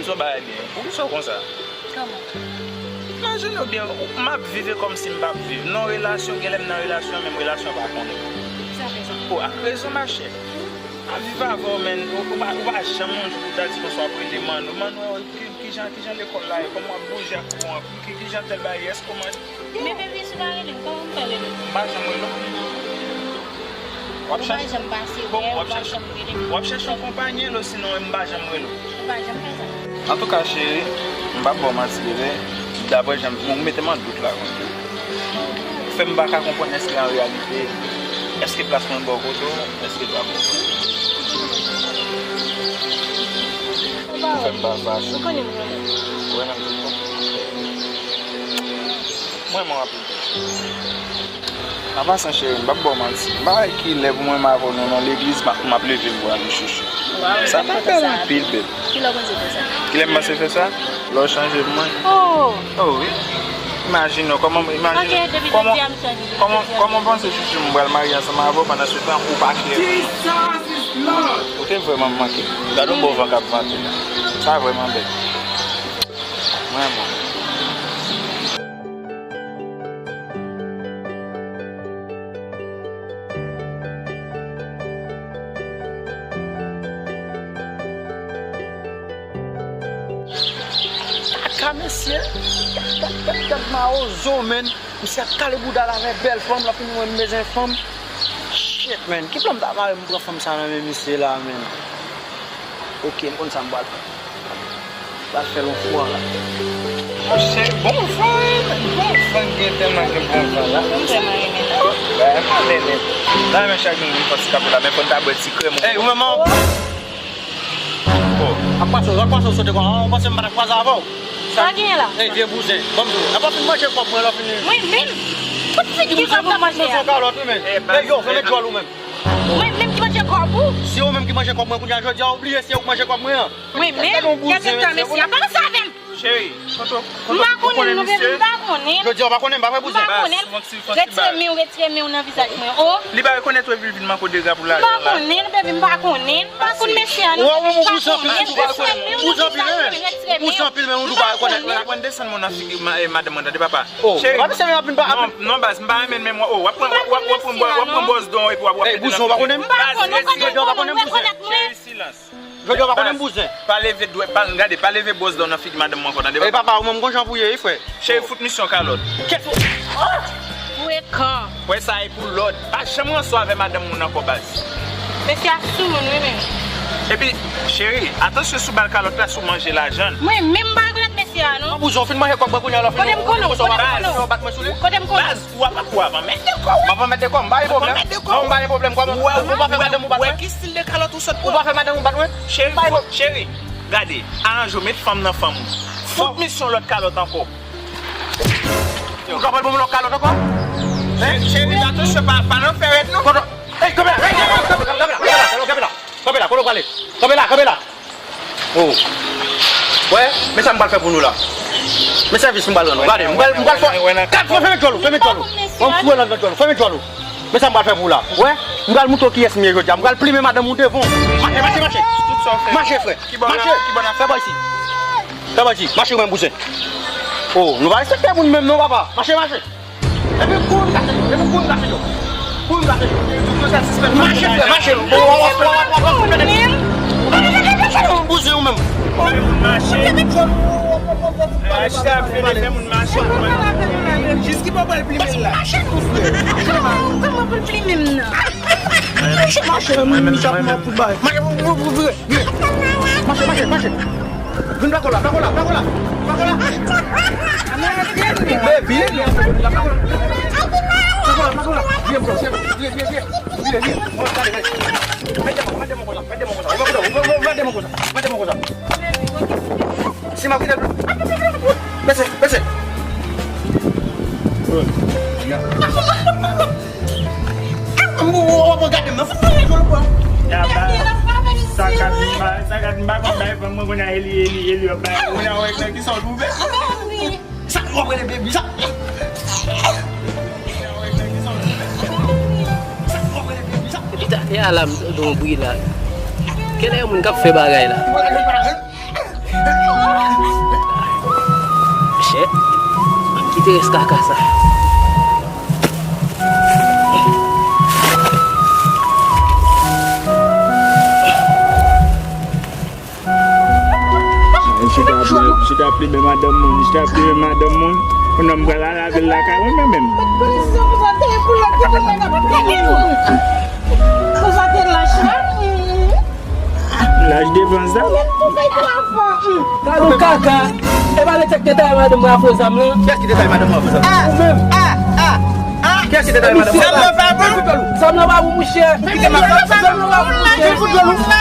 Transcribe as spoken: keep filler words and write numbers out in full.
Zò bagay byen. Poukisa w konsa? Kòman? Imajine w byen, m ap viv e kòmsi m p ap viv. Non relasyon, genlè m nan relasyon, men relasyon pa konnen. Sa fè sa. O, ak rezon, machè. M ap viv avè w, men ou, ou pa, ou pa janm yon jou pou w ta di konsa w ap rele Manno. Manno, ki, kijan, kijan lekòl la ye? Kòman w ap bouje ak kouran? Ki, kijan tèl bagay ye? Èske w manje? Men baby, si w pa rele m, kòman m fè rele w? M pa janm rele w. W ap chèche, bon, w ap chèche, w ap chèche yon konpayi, osinon m pa janm rele w. Ou pa janm fè sa. Antouka, cheri, m p ap ba w manti, bebe. Daprè jan m, ou mete m an dout la, konn. Ou fè m pa ka konprann èske an reyalite, èske plas mwen bò kote w, èske l pa bò kote w. Ou fè m pa fache. Ou konnen m renmen w. Ou renmen m tout bon? Mwen, mwen anpil. An pasan, cheri, m p ap ba w manti. M pa wè kilè pou mwen m avè w nan legliz, m ap, m ap leve m pou al chouchou. Sa pa bèl anpil, bèb. Kilè w panse fè sa? Kilè m panse fè sa? Lè w chanje pou mwen? Oh! Oh, wi. Imajine w, kòman, imajine w, kòman, kòman, kòman w panse chouchou m pral marye ansanm avè w pandan se tan ou pa klè? Jesus is Lord! Ou te vrèman manke m. Gade yon bon van k ap vante la. Sa vrèman bèl. Mwen, mwen. Kaka mesye. Gad, gad, gad, gad mawozo, man. Misye ap kale bouda l avèk bèl fanm, l ap vin wè m bezwen fanm. Shit, man. Ki plan m ta mare m pran fanm sa nan men misye la, man? Ok, m konn sa m pral fè. M pral fè l yon fwa la. Monchè, bon van, bon van gen tèlman gen bon van la. M vrèman renmen la. Bagay mwen renmen. M ta renmen chak jou m vin pran ti kafe la, men fò n ta bwè ti krèm. Ey, ou menm an. Oh. Ap pase, ap pase, w sote kon, an, ou panse m pa t ap kwaze avè w? Sa genyen la? Ey, vye bouzen, ban m di w, n ap fin manje kòb mwen lè w fini. Mwen menm? Kot figi kòb nan manje a? Ti bouzen, ou manje yon kalòt, wi, men. Ey, yo, fèmen djòl ou menm. Mwen menm ki manje kòb ou? Se ou menm ki manje kòb mwen, kounye a jodi a, ou bliye se ou k manje kòb mwen an. Mwen menm? Gade yon bouzen, mesye, mesye, a pa konsa avè m. Cheri, kote w, kote w konnen misye? M pa konnen l non, baby, m pa konnen l. Jodi a, w pa konnen l, m pa wè bouzen. M pa konnen l. Retire men w, retire men w nan vizaj mwen, o. Li pa rekonèt ou epi l vin manke w dega pou lajan la. M pa konnen l, baby, m pa konnen l. M pa konn mesye a non, baby, m pa konnen l. Retire men w nan vizaj mwen, retire men w. Bouzen anpil, men ou tou pa rekonèt mwen. Ou pa konn desann men w nan figi ma-, eh, madanm mwen, tande papa. Cheri, non, non, baz, m pa renmen l menm, o, w ap pran, w ap, w ap, w ap pran bò-, w ap pran bòz don epi w ap, w ap mete nan figi m. Baz, retire men w, rekonèt mwen. Cheri, silans. Jodi a w pa konnen m bouzen. Pa leve dwèt, pa, gade, pa leve bòz dò nan figi madanm mwen ankò, tande papa. Ey papa, ou menm gon jan pou ye, wi, frè. Cheri, fout misye yon kalòt. Kèt ou. Frekan. Wè sa e pou lòd. Pa janm ranse w avè madanm moun ankò, baz. Mesye a sou moun, wi, men. Epi, cheri, atansyon si w ba l kalòt la, si w manje lajan l. Mwen menm m pa rekonèt mesye a, non. An bouzen, w fin manje kòb mwen kounye a, lè w fin, kote m konnen w, kote m konnen w, bat mwen sou li. Kote m konnen w. Baz, w ap, w ap anmède kò w. M ap anmède kò m, m pa gen pwoblèm. Non, m pa gen pwoblèm, kòman? Ou wè, ou pa fè madanm ou bat mwen? Ou wè ki stil de kalòt ou sot pran? Ou pa fè madanm ou bat mwen? Cheri, cheri, gade, aranje w, met fanm nan fanm ou. Fout misye yon lòt kalòt ankò. Ou kapab ban m yon lòt kalòt ankò? Cheri, atansyon, pa, pa nan fè rèd, non. Ey, kanpe la, ey, ey, ey, kanpe, kanpe la, kanpe la, kanpe la, kanpe la, kote w prale? Kanpe la, kanpe la. Oh. Wè, men sa m pral fè pou nou la. Men sèvis m pral rann nou. Gade, m pral, m pral fè kat fwa, fèmen djòl ou, fèmen djòl ou. Mwen m foure nan djòl ou, fèmen djòl ou. Men sa m pral fè pou ou la. Wè, m pral montre w kiyès m ye jodi a. M pral plimen madanm ou devan w. Mache, mache, mache. Mache, frè. Mache. Fè bò isi. Fè bò isi. Mache, mwen bouzen. Oh, nou pa respekte moun menm non, papa. Mache, mache. Epi kouri m kache yo, epi kouri m kache yo. Kouri m kache yo. Mache, frè, mache. Bouzen ou menm. Mache. Jis ki pa pral plimen la. Mache non, frè. Kòman pou l plimen m nan? Mache, mache, mwen menm, mwen menm. Mache, mache, mache. Vin, plako la, plako la, plako la, plako la. Baby. Plako la, plako la. Vye, bro, vye, vye, vye, vye. Vye, vye. Mwen, gade, gade. Mete mwen, mete mwen konsa, mete mwen konsa. Mete mwen konsa, mete mwen konsa. Si m ap kite. Bese, bese. Ou ap gade m nan, fout mwen jwenn ou pran. Ya ba, sa gad m pa, sa gad m pa konn bay fanm mwen kounye a, Eli, Eli, Eli, ap bay. Kounye a, wè, ki sa w twouve? Sa w ap rele baby, sa? Sa w ap rele baby, sa? Epi ta fè alam tankou yon bri la. Kèlè yon moun k ap fè bagay la? Shit. Ki te rès kaka sa? Misye ta ap, misye ta ap plimen madanm moun, misye ta ap plimen madanm moun. Kounye a m pral al avè l lakay mwen menm. Laj devan sa. Gad yon kaka. E pa lè tèt te taye madanm mwen a fo zam lan. Kiyès ki te taye madanm mwen a fo zam? Ou menm. Kiyès ki te taye madanm mwen? Zam lan pa bon. Zam lan pa bon, mouche. Kite m ap fè sa. Zam lan pa bon, mouche.